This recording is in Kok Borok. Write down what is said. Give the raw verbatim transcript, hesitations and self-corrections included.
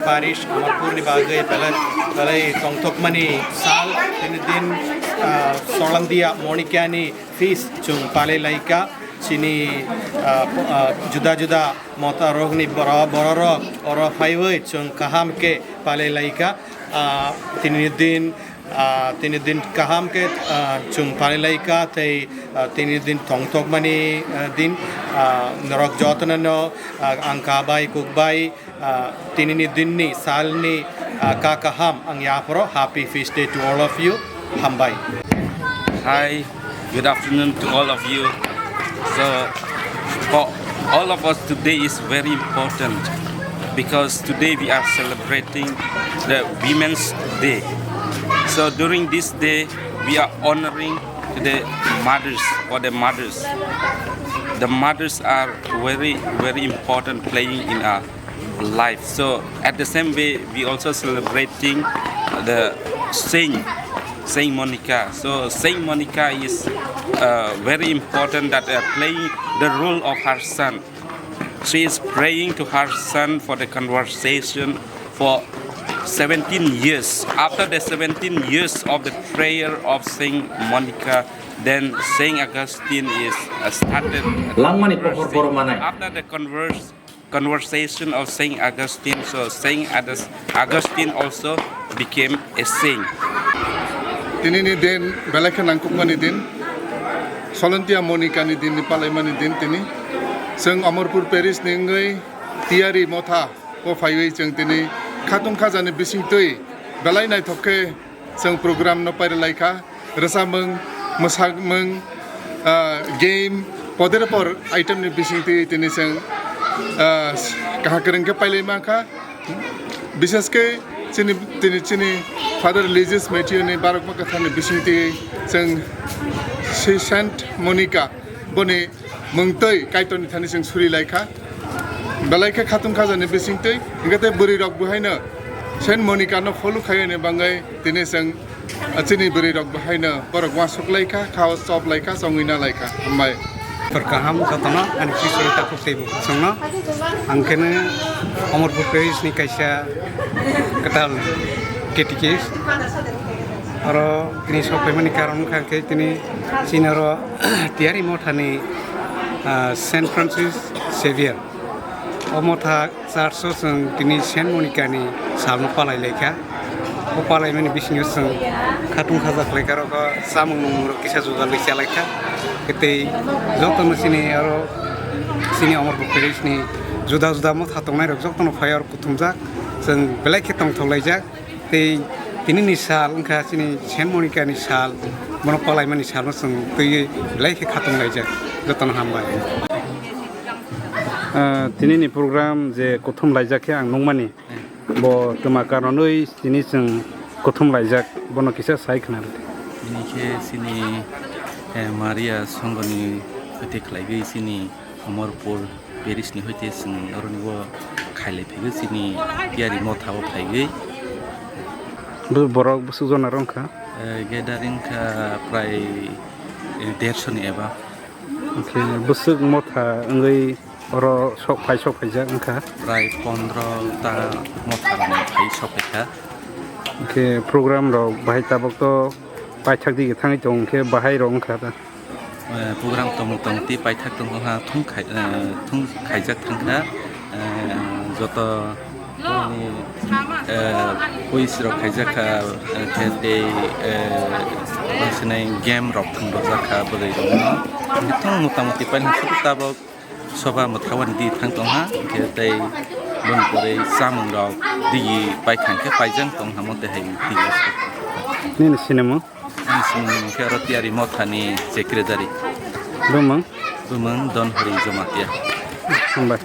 Parish Amarpurni bagwi belai, belai tongthokmani sal, tini din, ah, Solandia Monikani feast chwng palai laikha. Chini, ah, ah, juda juda motarokni boro-, bororok oro phaiwi chwng kaham khe palai laikha. Ah, tini din, ah, tini din kaham khe, ah, chwng palai laikha tei, ah, tini din tongthokmani, ah, din, ah, norok jotono no, ah, ang kabai kukbai, ah, tinini dinni salni, ah, ka kaham ang yaphoro. Happy feast day to all of you. Hambai. Hi, good afternoon to all of you. So, for all of us, today is very important because today we are celebrating the Women's Day. So during this day, we are honoring the mothers, for the mothers. The mothers are very, very important playing in our life. So at the same way, we also celebrating the Saint, Saint Monica. So Saint Monica is, uh, very important that, uh, playing the role of her son. She is praying to her son for the conversation for seventeen years. After the seventeen years of the prayer of Saint Monica, then Saint Augustine is, uh, started. Langmani pohor borok manai. After the converse, conversation of Saint Augustine, so Saint Agus-, Augustine also became a saint. Tinini din belai khe nangkukmani din, Solontia Monikani dinni palaimani din tini. Chwng Amarpur Parish ni wngwi Tiyari Motha o phaiwi chwng tini khatung khajani bisingtwi belai naithok khe chwng program no pairi laikha. Rwchapmung, mwsamung, ah, game, podere por item ni bisingtwi tini chwng, ah, kaham kwrwng khe pailai mankha. Bishesh khe chini, tini chini Father Religious Matthew ni barokma kwthar ni bisingtwi chwng si Saint Monica boni mungtwi Kaitorni thani chwng suri laikha. Belai khe khatung khajani bisingtwi, hwnkhe tei bwrwi rok bo haino Saint Monica no follow khaiyani bangwi tini chwng, ah, chini bwrwi rok bo haino borok uansuk laikha, khao chop laikha, chongwi na laikha. Hambai. Tor kaham jotono ani Kishore takhuk tei bukhuk songno. Ang kheno Amarpur Parish ni kaisa kwtal catechist. Oro tini sok phaimani karon wngkha khe tini chini oro Tiyari Mothani, ah, Saint Francis Xavier. O motha church o chwng tini Saint Monica ni salno palai laikha. O palaimani bisingo chwng khatung khaja khlaikha, oro chamung nungmung rok kisa juda lwi chalaikha. Tei jotono chini oro chini Amarpur Parish ni juda juda motha tongnai rok jotono phai oro kuthumjak. Chwng belai khe tongthok laijak. Tei tinini sal wngkha chini Saint Monica ni sal, bono palaimani salno chwng twiwi belai khe khatung laijak. Jotono hambai. Ah, tinini program je kuthum laijak khe ang nukmani, bo twma karonwi tini chwng kuthum laijak, bono kisa sai khna rwdi. Bini khe chini, eh, Maria Songhoni hoite khlaigwi chini Amarpur Parish ni hoite chwng oroni o khailai phaigo chini Tiyari Motha o phaigwi. Bo borok bwswk jona rwng kha? Eh, gathering kha prai, eh, dershoni eba. Hwnkhe bwswk motha wngwi oro sok phai sok phaijak wngkha? Prai pondro ta motha rok phai sok phaikha. Hwnkhe program rok bahai tabuk to paithak dige thangwi tong khe bahai rok wngkha da? Eh, program tongmung tong tei paithak tong ha thung khai, eh, thung khaijak thang kha, eh, joto boni, eh, quiz rok khaijak kha, eh, khe tei, eh, sinai game rok thung rwjak kha bwrwi rok no. Thung mota moti paithak tabuk soba mwthawani di thang tong ha, hwnkhe tei boni pore chamung rok di pai thang khe paijak tong ha mo tei hai di. Nini sinimung? Ani sinimung khe oro Tiyari Mothani secretary. Bumung? Bumung Donhori Jamatia. Hambai.